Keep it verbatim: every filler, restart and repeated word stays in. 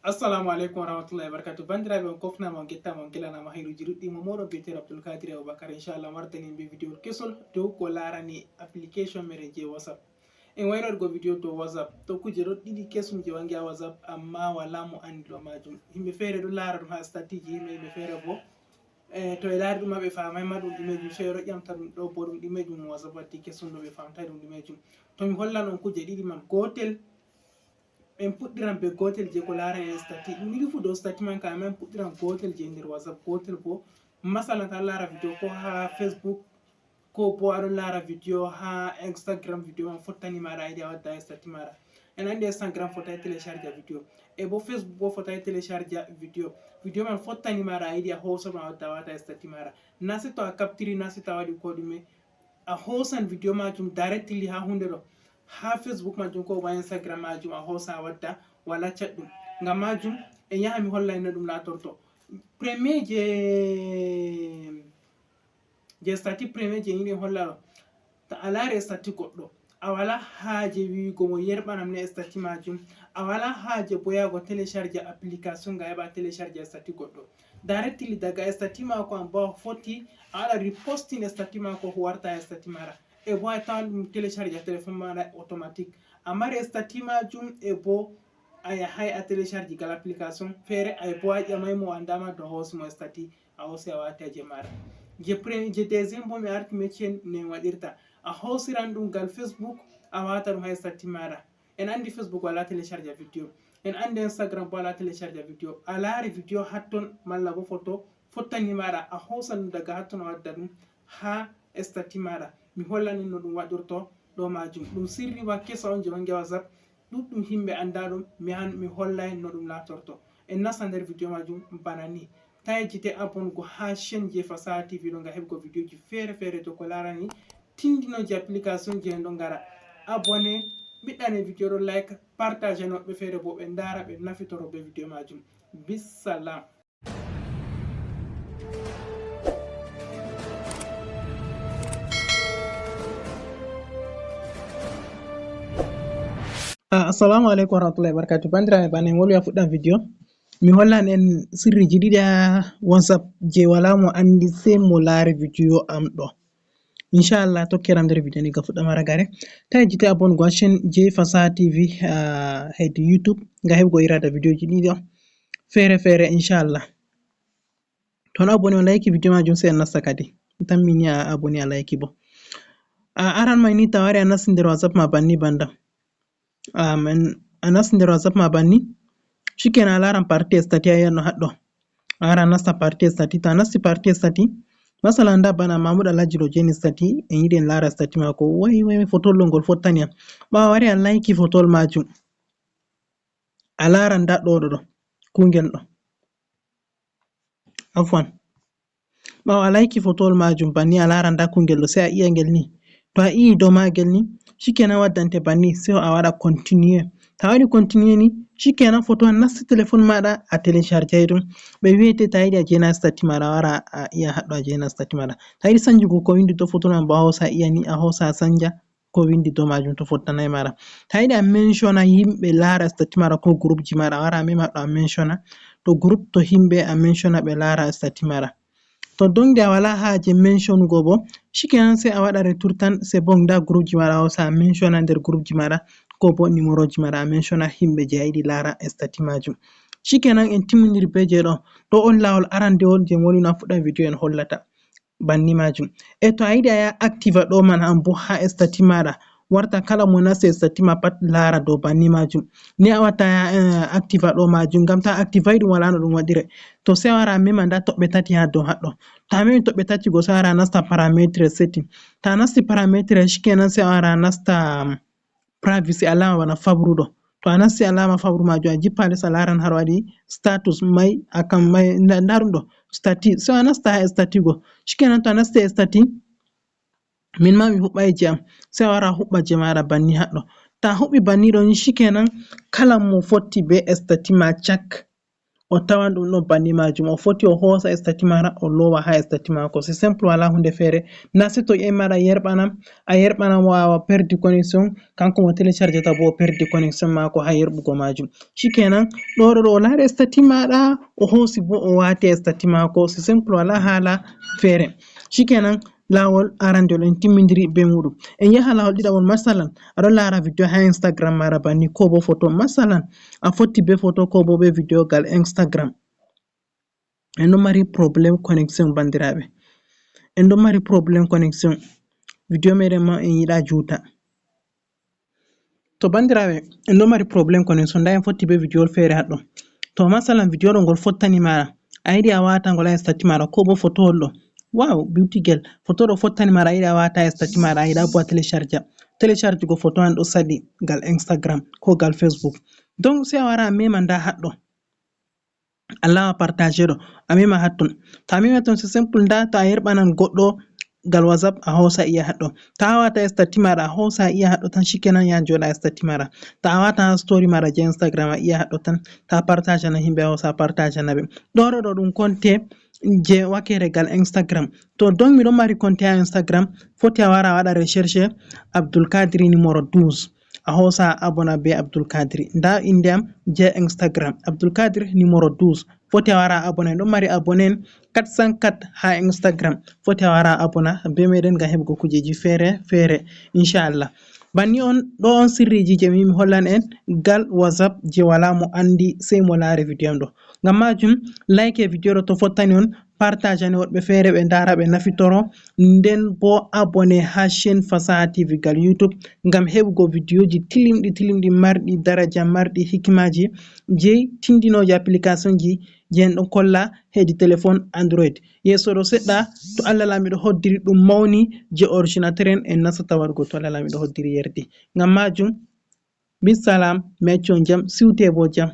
Assalamu aleykum wa rahmatullahi wa barakatuh. Banndiraaɓe, on kofnaama, on gettaama, on gelanaama hayruuji ɗuɗɗi. Mo mooɗon biyeteeɗo Abdul Kadir Abubakar. Inchallah, mi wartanii en bee video kesol dow ko laarani application meɗen jey WhatsApp. En waynoto go video dow WhatsApp. To kuuje ɗo ɗiɗi kesum je wangi ha WhatsApp, amma wala mo andi ɗo majum. Himɓe feere ɗo laara ɗum ha statut ji, himɓe, himɓe feere bo, eh, to ɓe laari ɗum ma ɓe faamay ma ɗum ɗumejum, sey ɓe ɗo ƴamta ɗum ɗo bo ɗum ɗumejum WhatsApp waddi kesum ɗo ɓe faamtay ɗum ɗumejum. To mi hollan on kuuje ɗiɗi man, gootel, en puɗɗiran be gootel je ko laarani en statut. Ɗum ɗiɗi fu dow statut man ka, amma en puɗɗiran gootel je nder WhatsApp, gootel bo, masalan, to a laara video ko ha Facebook, ko bo aɗon laara video ha Instagram, video man fottani maɗa, a yiɗi a wadda ha statut maɗa. En andi Instagram fottay télécharge video, e bo Facebook bo fottay télécharge video. Video man fottani maɗa, a yiɗi a hoosa ɗum a wadda a wata ha statut maɗa. Na se to a captiri, na se to a waɗi ko ɗume, a hoosan video majum directly ha hunde ɗo, ha Facebook majum ko bo Instagram majum a hoosa a wadda, wala cat ɗum. Ngam majum en yaha mi holla en no ɗum laatorto. Premier je je statut premier je yiɗi holla ɗo. To a laari statut goɗɗo, a wala haaje wi'ugo mo yerɓanam ne statut majum, a wala haaje bo yago télécharge application nga heɓa télécharge statut goɗɗo. Directly daga statut mako an bo a foti a waɗa reposting statut mako warta statut maɗa. E bo a tawan ɗum télécharge ha téléphone maɗa automatique. A mari statut majum e bo a yahay a télécharge gal application feere, ay bo a ƴamay mo, a andama to hoosi mo statut, a hoosi a wati ha je maɗa. Je premier, je deuxième bo mi arti meccen ne en waɗirta. A hoosiran ɗum gal Facebook, a wata ɗum ha statut maɗa. En andi Facebook wala télécharge video. En andi Instagram bo wala télécharge video. A laari video hatton malla bo photo fottani maɗa, a hoosan ɗum daga hatton a wadda ɗum ha statut maɗa. Mi hollan en no ɗum waɗirto ɗo majum. Ɗum sirri wa kesa on je wangi ha WhatsApp. Ɗuɗɗum himɓe anda ɗum, mi han mi hollay no ɗum laatorto. En nasta nder video majum bana ni. Ta yejjite abongo ha chaîne je Fasaha T V ɗo ngam heɓgo videoji feere-feere to ko larani tindinoji application je en ɗo ngara. Abonné, ɓiɗɗane video ɗo like, partage no woɓɓe feere bo ɓe ndara ɓe nafitoro be video majum. Bissalam. Ah, assalamu aleykum warahmatullahi wabarakatuh. Bandiraɓe, bana en wolwi a fuɗɗan video, mi hollan en sirriji ɗiɗi ha WhatsApp je wala mo andi sey mo laari video am ɗo. Inchallah tokkiram nder video ni ga fuɗɗam har gare. Ta yejjite abongo ha chaîne je Fasaha T V, ah, hedi YouTube ngam heɓgo irada videoji ɗiɗi on feere-feere inchallah. To on abonné on like video majum sey en nasta kadi. Tammini a abonné a like bo. A aran mai ni ta wari a nasti nder WhatsApp ma banni banda. Amen. A nasti nder WhatsApp ma banni. Shikenan a laran partie statut a yi'an no haɗɗo. A wara a nasta partie statut. To a nasti partie statut, masalan nda bana Mahmud Alhaji ɗo jeni statut, en yiɗi en lara statut mako. Wai, wai, wai, fotol ɗo ngol fottani am. Ɓawo a wari a like fotol majum. A laran nda ɗo, ɗo, ɗo. Kungel ɗo. Afwan. Ɓawo a like fotowol majum banni, a laran nda kungel ɗo, sey a i'a ngel ni. To a i'i dow magel ni, shikenan waddante banni, sey a waɗa continue. To a waɗi continue ni, shikenan foto an nasti téléphone maɗa, a téléchargeay ɗum. Ɓe wi'ete to a yiɗi a jena statut maɗa, a wara a i'a haɗɗo a jena statut maɗa. To a yiɗi sanjugo ko windi dow foto man bo a hosa a i'a ni, a hosa a sanja ko windi dow majum to fottanay maɗa. To a yiɗi a mention a yimɓe lara statut maɗa ko groupe ji maɗa, a wara a mema ɗo a mention a. To groupe, to himɓe a mention a ɓe lara statut maɗa. To dongle a wala haaje mention go bo, shikenan sey a waɗa retour tan, c'est bon, nda groupe ji maɗa a hosa a mention a nder groupe ji maɗa, ko bo numéro ji maɗa a mention a himɓe je a yiɗi lara statut majum. Shikenan en timmidiri be je ɗo. Ɗo on lawol arandewol je mi wolwino a fuɗɗan video en hollata. Banni majum. E to a yiɗi a yaha active ɗo man an bo ha statut maɗa. Warta kala mo nasti statut ma pat lara dow banni majum. Ni a watta a yaha, eh, active ɗo majum. Ngam ta active ɗum wala no ɗum waɗire. To sey a wara a mema nda toɓɓe tati ha dow haɗɗo. To a memi toɓɓe tati go sey a wara a nasta parametre setting. To a nasti parametre shikenan sey a wara a nasta, um, privacy alama bana fabru ɗo. To a nasti alama fabru majum a jippa les a laran har waɗi status mai, account mai, nda, nda ɗum ɗo. Statut. Sey a nasta ha statut go. Shikenan to a nasti statut, min ma mi huɓɓay je am. Sey a wara a huɓɓa je maɗa banni haɗɗo. To a huɓɓi banni ɗo ni shikenan kala mo fotti be statut ma cak. O tawan ɗum ɗon banni majum. O foti o hoosa estati mara, o lowa ha estati mako. C'est simple, wala hunde feere. Na se to ƴami mara yerɓanam, a yerɓanam wawa perdi connexion, kanko mo téléchargeta bo o perdi connexion mako ha yerɓugo majum. Shikenan, ɗo ɗo ɗo o laari estati maɗa, o hoosi bo o wati estati mako. C'est simple, wala hala feere. Shikenan, lawol arandewol en timmidiri be muɗum. En yaha lawol ɗiɗaɓol, masalan, aɗo lara video ha Instagram mara banni, ko bo photo. Masalan, a fotti be photo ko bo be video gal Instagram. En ɗon mari problème connexion, bandiraɓe. En ɗon mari problème connexion. Video meɗen ma en yiɗa juuta. To bandiraɓe, en ɗon mari problème connexion, nda en fotti be video feere haɗɗo. To masalan video ɗo ngol fottani mara, a yiɗi a wata ngol ha estati mara, ko bo photo ɗo. Wow, beauty girl, photo ɗo fottani mara, a yiɗi a wata estati mara, a yiɗa bo a télécharge. Télécharge go photo an ɗo saɗi gal Instagram ko gal Facebook. Donc, se a wara a mema nda haɗɗo. A lawa partage ɗo, a mema hatton. To a mema ton, c'est simple, nda to a yerɓanan goɗɗo gal WhatsApp, a hoosa iya haɗɗo. To a wata estati maɗa, a hoosa iya haɗɗo tan, shikenan, ya joɗa estati maɗa. To a wata ha story maɗa je Instagram, a iya haɗɗo tan. To a partage na himɓe, a hoosa partage na ɓe. Ɗo ɗo ɗo ɗum konte je wakere gal Instagram. To donc miɗon mari konte ha Instagram, foti a wara a waɗa recherche Abdul Kadri numéro douze. A hoosa a abona be Abdul Kadri. Nda inde am je Instagram, Abdul Kadri numéro douze. Foti a wara a abona. En ɗon mari abonnés quatre cent quatre ha Instagram. Foti a wara a abona be meɗen ngam heɓugo kujeji feere feere, inchallah. Banni on, ɗo on sirriji je mi hollan en gal WhatsApp je wala mo andi, sey mo laari video am ɗo. Ngam majum, like video ɗo to fottani on, partage ni woɗɓe feere ɓe ndara, ɓe nafitoro. Nden bo abonné ha chaîne Fasaha T V gal YouTube ngam heɓugo videoji tilimɗi tilimɗi, marɗi daraja, marɗi hikimaji, jey tindinoji application ji je en ɗon kolla hedi téléphone Android. Yeeso ɗo seɗɗa, to Allah Laamiɗo hoddiri, ɗum mawni, je ordinateur en en nasata waɗugo, to Allah Laamiɗo hoddiri yerdi. Ngam majum, bisalam, mi acci on jam, siwte bo jam.